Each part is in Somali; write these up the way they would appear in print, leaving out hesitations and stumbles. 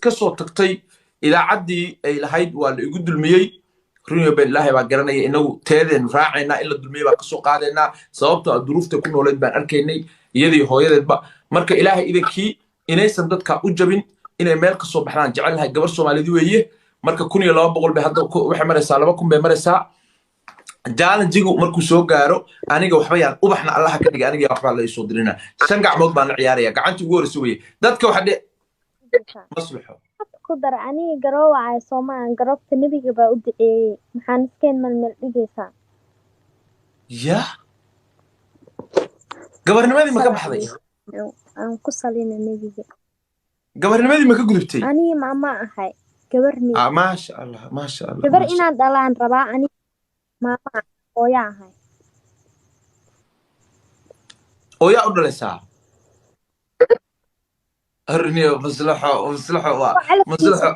Ka soo tagtay idaacaddii ay lahayd waa la igu dulmiyey. Runyo ben Ilaahay baa garanaya, inagu teedeenu raacaynaa. In la dulmiyey baan kasoo qaadaynaa, sababtoo ah duruufta ku nooleed baan arkaynay, iyadii hooyadeedba. Marka Ilaahay idankii inaysan dadka u jabin, inay meel kasoo baxdaan jecel lahay. Gabar Soomaalidi weeye. Marka 1200 bay hadda waxay maraysaa, 2000 bay maraysaa. Challenge-igu markuu soo gaaro, aniga waxba yaan ubaxna Allaha ka dhigay, aniga waxbaa la isoo dirina. Shan gacmood baan la ciyaaraya. Gacantii ugu horreysa weeye. Dadka waxa dhe maslaxo. Ku dar aniga garoowacay soomaan, garoobta nebiga baa u duceeyey. Maxaan iskeen malmel dhigaysaa? Ya gabarnimadii ma ka baxday? Aan ku salina nebiga. Gabarnimadii ma ka gudubtay? Aniga maama ahay, gabar mi. Ah, maasha Allah, maasha Allah. Gabar maasha inaan dhalaan rabaa. Aniga maama hooya ahay. Oo yaa u dhalaysaa? Arniyo maslaxo, maslaxo waa oo calafkiisa. Maslaxo,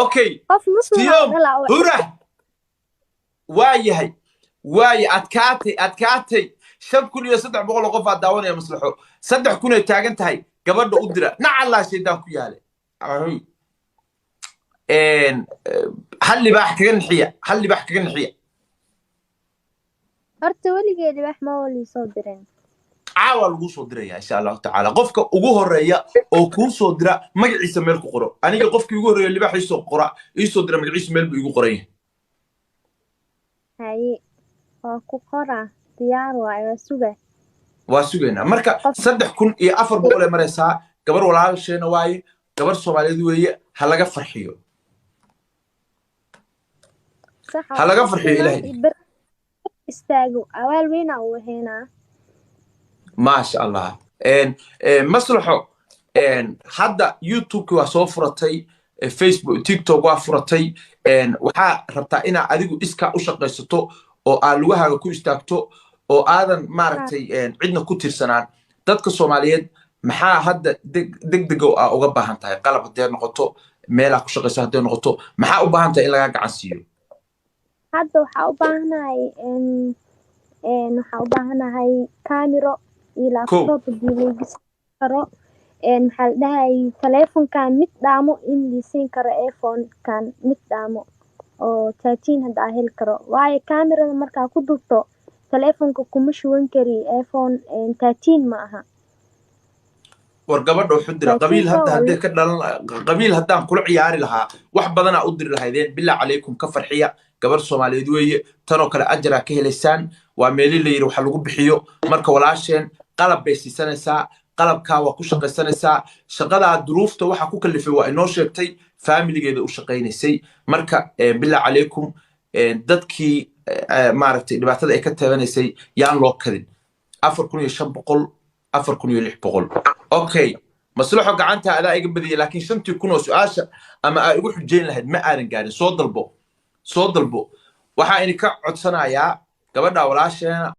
okay. Qof muslim aa Siyom dhalaa oo hurah waa yahay, waaye. Adkaatay, adkaatay. 5300 oo qof aa daawanaya. Maslaxo 3000 ay taagan tahay. Gabadha u dira. Nacallaa shaydaan ku yaale. Hal libaax kaga nixiya, hal libaax kaga nixiya. Horta weligeedi wax ma walii soo dirin. Caawa laguu soo diraya, insha Allahu tacaala. Qofka ugu horeeya oo kuu soo dira magaciisa meel ku qoro. Aniga qofkii ugu horreeya libaax iisoo qora, iisoo dira, magaciisu meel buu iigu qoran yahay. Haye, waa ku qoraa, diyaar waaye, waa suga. Waa sugaynaa. Marka qof 3400 ay maraysaa. Gabar walaalsheena waaye, gabar Soomaaliyeed weeye. Ha laga farxiyo. Sax. Ha laga qofkii farxiyo. maanta Ilaahay i bar istaago, abaal weynaa uu haynaa. Maasha Allah. Maslaxo, hadda YouTube-ki waa soo furatay, Facebook, TikTok waa furatay. Waxaa rabtaa inaa adigu iskaa u shaqaysato oo aa lugahaaga ku istaagto oo aadan maaragtay cidna ku tiirsanaan. Dadka Soomaaliyeed maxaa hadda degdega aa uga baahan tahay? Qalab haddee noqoto, meelaa ku shaqayso haddee noqoto, maxaa u baahan tahay in lagaa gacan siiyo? Hadda waxaa u baahanahay waxaa u baahanahay camero iyo Kow. laptop hadii laygu siin karo. Maxaa la dhahay, taleefonkan mid dhaamo in liisiin karo, iPhone-kan mid dhaamo oo 13 hadda aa heli karo, waayo kamerada markaa ku duubto taleefonka kuma shuban kari. iPhone 13 ma aha. War gabadha wuxuu dira 13 qabiil Pro hadda waa haddee ka dhalan qabiil haddaan kula ciyaari lahaa, wax badanaa u diri lahaydeen. Bilaa calaykum, ka farxiya. Gabar Soomaaliyeed weeye. Tanoo kale ajaraa ka helaysaan. Waa meeli la yidhi waxa lagu bixiyo. Marka walaasheen qalab bay siisanaysaa, qalabkaa waa ku shaqaysanaysaa. Shaqadaa duruufta waxa ku kalifay waa inoo sheegtay, faamiligeeda u shaqaynaysay. Marka bilaa calaykum, dadkii maaragtay dhibaatada ay ka taabanaysay yaan loo kadin. 4500, 4600. Okay, maslaxo, gacanta adaa iga badiyay, laakiin 5000 oo su-aasha ama aa igu xujayn lahayd ma aadan gaarin. Soo dalbo, soo dalbo. Waxaa idinka codsanayaa gabadha walaasheena.